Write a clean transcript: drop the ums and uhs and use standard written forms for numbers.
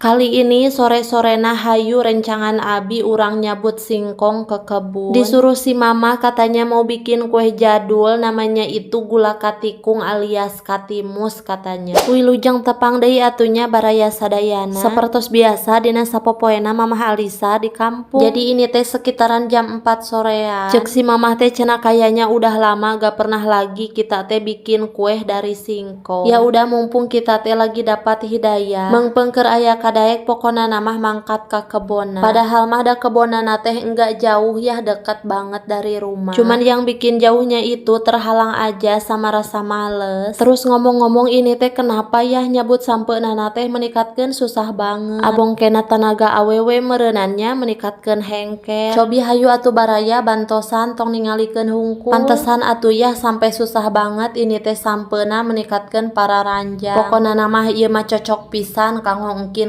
Kali ini sore-sorena hayu rencangan abi urang nyabut singkong ke kebun. Disuruh si mama, katanya mau bikin kue jadul, namanya itu gula katikung alias katimus katanya. Wilujeng tepang deui atuh nya, baraya sadayana. Sapertos biasa dina sapopoena Mamah Alisa di kampung. Jadi ini teh sekitaran jam 4 sorean. Cek si mamah teh cenah kayaknya udah lama gak pernah lagi kita teh bikin kue dari singkong. Ya udah, mumpung kita teh lagi dapat hidayah. Meungpeung keur aya kadaek, pokona mah mangkat ka kebonna. Padahal mah da kebonna teh enggak jauh ya, dekat banget dari rumah. Cuman yang bikin jauhnya itu terhalang aja sama rasa males. Terus ngomong-ngomong, ini teh kenapa ya nyabut sampeuna teh meningkatkan susah banget. Abongkena tenaga awewe meureunan nya, meningkatkan hengke. Cobi hayu atuh baraya, bantosan, tong ningalikeun hungkul. Pantesan atuh ya sampai susah banget ini teh sampeuna meningkatkan para ranjang. Pokona mah ieu mah cocok pisan kanggo engkin.